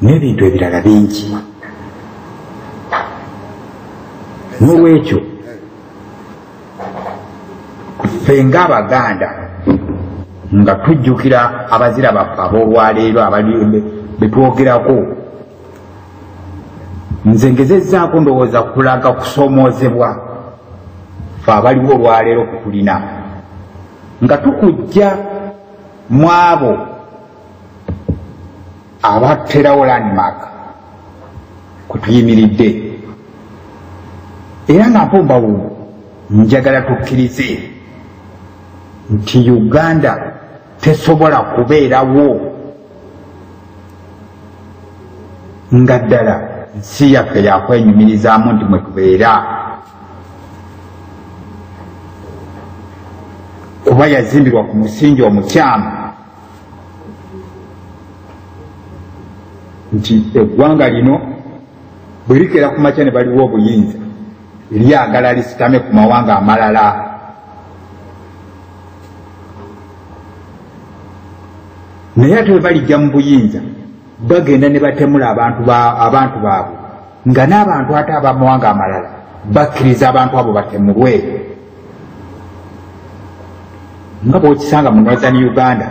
N'ebintu ebirala bingi. N'olwekyo ffe ng'Abaganda nga tujjukira abazira baffe ab'olwaleero abali betwogerako, nze ngezezzaako ndowooza kulaga kusoomoozebwa ffe abaliwo olwaleero kutulina nga tukujja mu abo abaterawo landmark kwe tuyimiridde. Era nga mpumbawumbu njagala tukkirize nti Uganda tesobola kubeerawo nga ddala nsi yaffe yakwenyumirizaamu nti mwe tubeera, kuba yazimbirwa ku musingi omukyamu nti eggwanga lino bwe likeera ku makya ne baliwo obuyinza lyagala lisitame ku mawanga amalala. Naye ate bwe balijja mu buyinza bagenda ne batemula abantu baabwe, nga n'abantu ate ab'amawanga amalala bakkiriza abantu abo batemulwe, nga bw'okisanga mu Northern Uganda.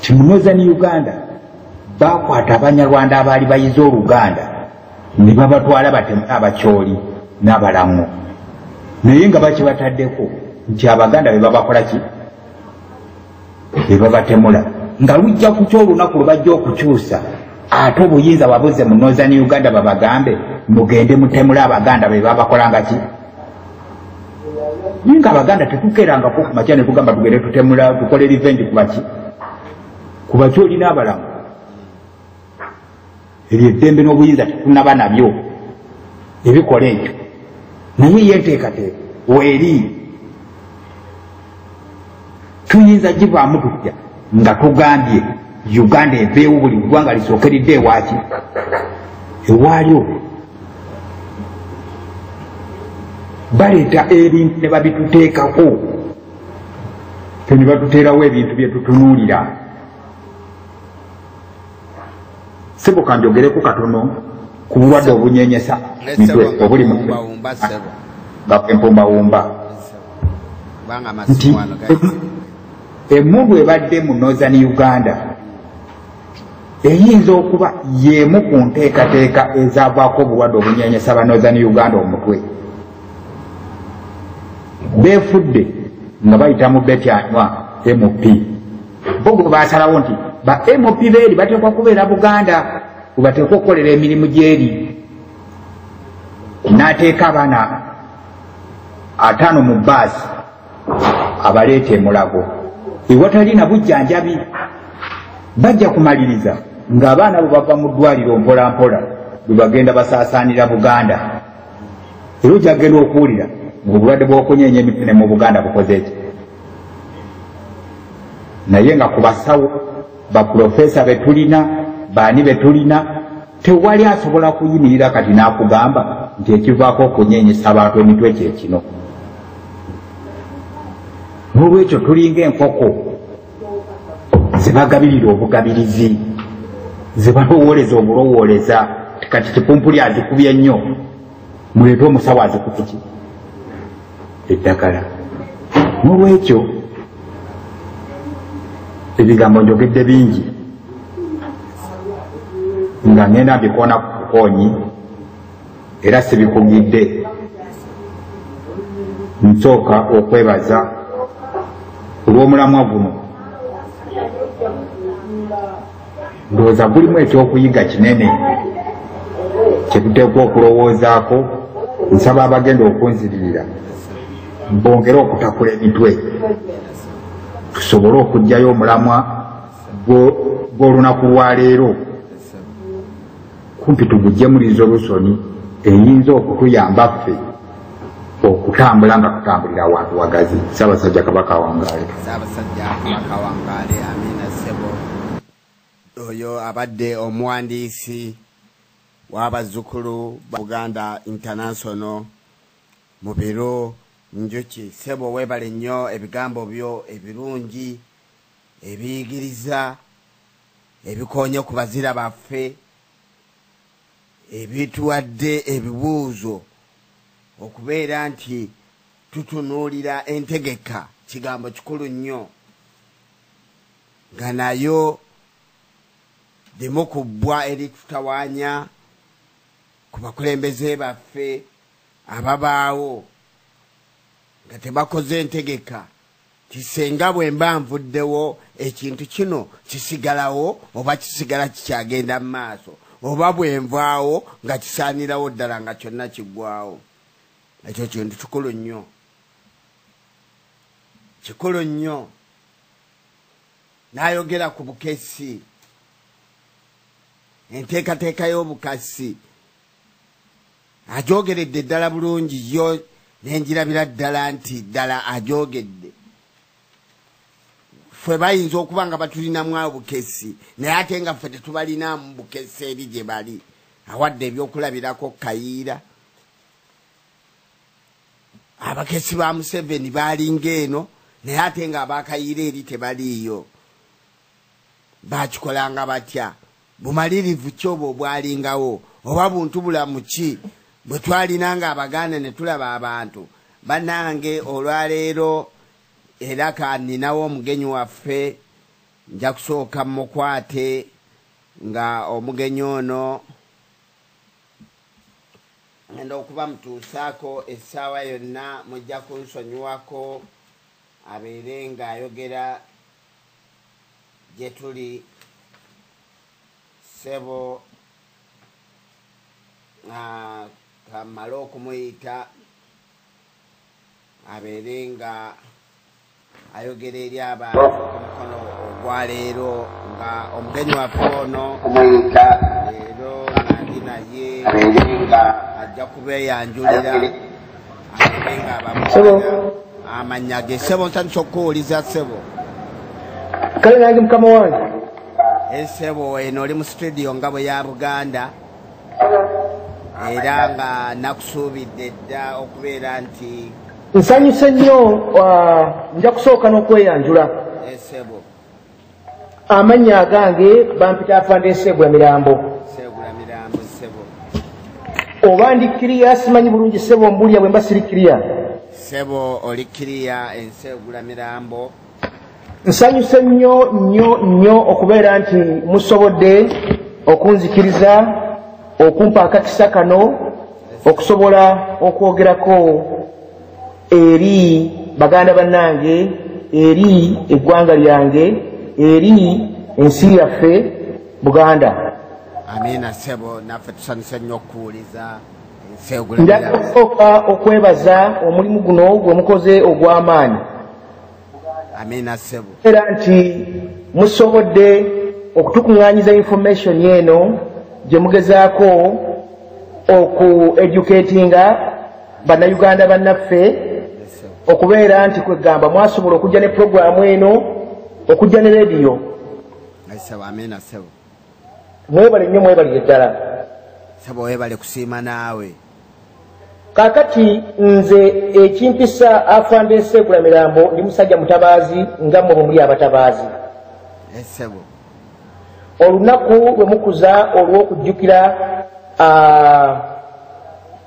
Ti mu Northern Uganda bakwata Abanyarwanda abaali bayize Oluganda ne babatwala batemule Abakyoli n'Abalango, naye nga bakibataddeko nti Abaganda be babakola ki? Be babatemula. Nga lujja kukya olunaku lwe bajja okukyusa ate obuyinza babuze mu Northern Uganda babagambe mugende mutemule Abaganda be babakolanga ki? Naye nga Abaganda tetukeerangako ku makya ne tugamba tugende tutemula tukole revenge ku baki? Ku Bakyoli n'Abalango. Ebyo eddembe n'obuyinza tetunaba nabyo ebikola ekyo, naye ye enteekateeka weeri tuyinza givaamu tutya nga tugambye Uganda eveewo, buli ggwanga lisooke lidde ewaaki ewaalyo. Baleeta ebintu ne babituteekako, ffe ne batuteerawo ebintu bye tutunuulira. Sebo kanjogereko katono ku bulwadde obunyenyesa mitwe obuli mu nga empumbawumba, nti emmundu ebadde mu Northern Uganda eyinza okuba y'emu ku nteekateeka ezaavaako obulwadde obunyenyesa ba Northern Uganda omutwe. Beefudde nga bayita mu Betty Anywa MP, bo gwe baasalawo nti ba MP beeri bateekwa kubeera Buganda, bwe bateekwa okukolera emirimu gy'eri, n'ateeka abaana 5 mu bbaasi abaleeta emulago ewatali na bujjanjabi. Bajja kumaliriza ng'abaana bo bava mu ddwaliro mpola mpola bwe bagenda basaasaanira Buganda. Era ojja kugenda okuwulira ng'obulwadde bw'okunyeenya emitwe ne mu Buganda bukoze ki. Naye nga ku basawo bapulofeesa be tulina, baani be tulina, tewali asobola kuyimirira kati n'akugamba nti ekivaako okunyeenyesa abantu emitwe kye kino. N'olwekyo tulinga enkoko ze bagabirira obugabirizi, ze balowooleza obulowooleza, kati kipumpuli azikubye nnyo, muleete omusawo azikubye ki eddagala. N'olwekyo ebigambo njogedde bingi nga ngenda mbikoona ku bukoonyi era sibikugidde. Nsooka okwebaza olw'omulamwa guno, ndowooza gulimu ekyokuyiga kinene kye tuteekwa okulowoozaako. Nsaba abagenda okunziririra bongere okutakula emitwe tusobole okuggyayo omulamwa gw'olunaku lwa leero, kumpi tuguggyemu resolution eyinza okutuyamba ffe okutambula nga tutambulira awantu wagazi. Ssaabasajja Kabaka awangaale. Ssaabasajja Kabaka awangaale. Amiina. Ssebo, oyo abadde omuwandiisi w'abazzukulu ba Buganda International mu biro Njuki. Ssebo, weebale nnyo ebigambo byo ebirungi ebiyigiriza Ebikonye ku bazira baffe, ebituwadde ebibuuzo okubeera nti tutunuulira entegeka, kigambo kikulu nnyo nga nayo limu ku bbwa eritutawaanya ku bakulembeze baffe ababaawo nga tebakoze entegeka. Tisenga bwe mba nvuddewo ekintu kino kisigalawo oba kisigala kikyagenda mu maaso, oba bwe nvaawo nga kisaanirawo ddala nga kyonna kiggwawo. Ekyo kintu kikulu nnyo, kikulu nnyo. N'ayogera ku bukesi, enteekateeka y'obukasi ajogeredde ddala bulungi yo, nenjirabira ddala nti ddala ajogedde. Ffe bayinza okuba nga batulinamu obukesi, naye ate nga ffe tetubalinamu bukesi eri gye bali. Awadde ebyokulabirako Kayiira, abakesi ba Museveni baalinga eno, naye ate nga abakayiira eri tebaliiyo. Bakikolanga batya? Bumalirivu ki obwo obwalingawo, oba buntu bulamu ki bwe twalinanga Abaganda ne tulaba abantu bannange? Olwaleero era kaninawo omugenyi waffe, nja kusooka mukwate nga omugenyi ono ngenda okuba mutuusaako essaawa yonna, mujja kunsonyiwako, abeere ng'ayogera gye tuli. Ssebo, kamale okumuyita abeere nga ayogera eri abantu ku mukono ogwaleero, nga omugenyi waffe ono Kumuyita leero nga ndi naye abeere nga ajja kubeeyanjulira, abeere nga Ssebo. abamuwulira amannya ge. Ssebo, nsanyusa okukuwuliza, ssebo. Kale nange, mukama wange. Esebo, eno oli mu studio nga bwe ya Buganda, era nga nakusuubidde dda okubeera nti Nsanyuse nnyo. Nja kusooka n'okweyanjula. Esebo. Amannya agange bampita Afande Nseegula Mirambo. Seegula Mirambo, ssebo. Oba ndi clear? Simanyi bulungi, ssebo, mbulya bwe mba siri clear. Ssebo, oli clear, Enseegula Mirambo. Nsanyuse nnyo nnyo nnyo okubeera nti musobodde okunzikiriza okumpa akakisa kano okusobola okwogerako eri baganda bannange, eri eggwanga lyange, eri ensi yaffe Buganda. Amiina, ssebo, naffe tusanyuse nnyo okukuwuliza, Enseegula Njagala Mirambo. okusooka okwebaza omulimu guno gwe mukoze ogw'amaanyi, Amiina, ssebo. era nti musobodde okutukuŋŋaanyiza information eno gye mugezaako oku educatinga Bannayuganda bannaffe, Ssebo. okubeera nti kwegamba mwasobola okujja ne puroguramu eno, okujja ne rediyo. Ssebo, amiina, ssebo. Mwebale nnyo, mwebalire ddala. Ssebo, weebale kusiima naawe. Kaakati nze ekimpisa Afande Nseegula Mirambo, ndi musajja mutabaazi nga mmwe bwe muli abatabaazi. Ssebo. Olunaku lwe mukuza olw'okujjukira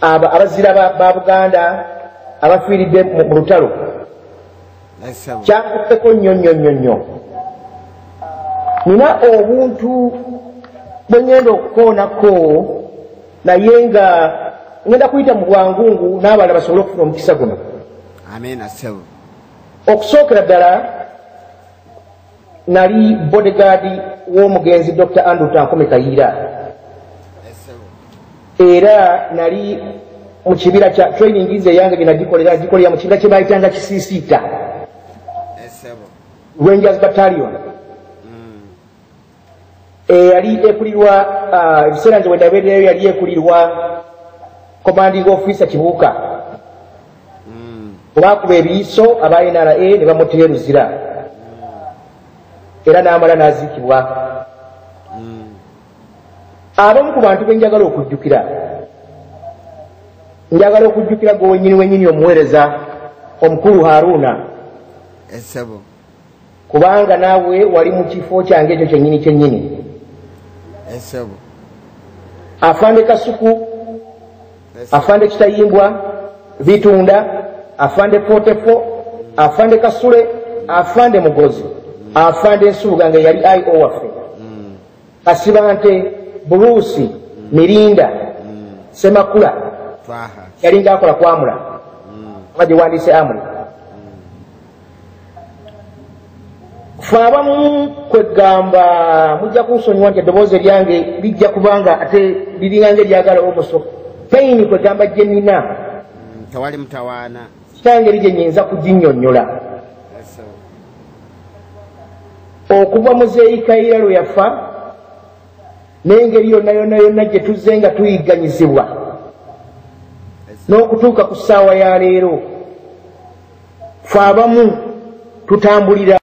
abazira ba Buganda abafiiridde mu lutalo, Ssebo. kyankutteko nnyo nnyo nnyo nnyo. Nina obuntu bwe ŋŋenda okukoonako, naye nga ŋŋenda kuyita mu bwangungu n'abalala basobole okufuna omukisa guno. Amiina, ssebo. Okusookera ddala, nali bodyguard w'omugenzi Dr Andrew Tankome Kayiira. Ssebo. Era nali mu kibira kya training nze eyange gye nagikolera, gikolera mu kibira kye bayitanga Kisiisiita Ssebo. Rangers Battalion eyali ekulirwa, ebiseera nze wendabeererayo yali ekulirwa commanding officer Kibuuka. Bwe ebiyiso aba NRA ne bamuttira e Luzira, era n'amala n'aziikibwa. Abamu ku bantu be njagala okujjukira, njagala okujjukira gwe wennyini wennyini omuweereza omukulu Haruuna, Ssebo. kubanga naawe wali mu kifo kyange ekyo kyennyini kyennyini. Afande Kasuku, Afande Kitayimbwa, Vitunda, Afande 44, Afande Kasule, Afande Mugozi, Afande Nsubuga nga yali IO waffe, Kasibante, Bruce, Mirinda, Semakula, yalinga akola kwamula nga gyewandiise Amuli. Fe abamu kwegamba mujja kunsonyiwa nti eddoboozi eryange lijja kubanga ate liringa ng'eryagala omuso payini kwegamba gye nnina tewali mutawaana kitange eri gye nnyinza kuginnyonnyola. Okuva Muzeeyi Kayiira lwe yafa n'engeri yonna yonna yonna gye tuzze nga tuyigganyizibwa n'okutuuka ku ssaawa ya leero, fe abamu tutambulira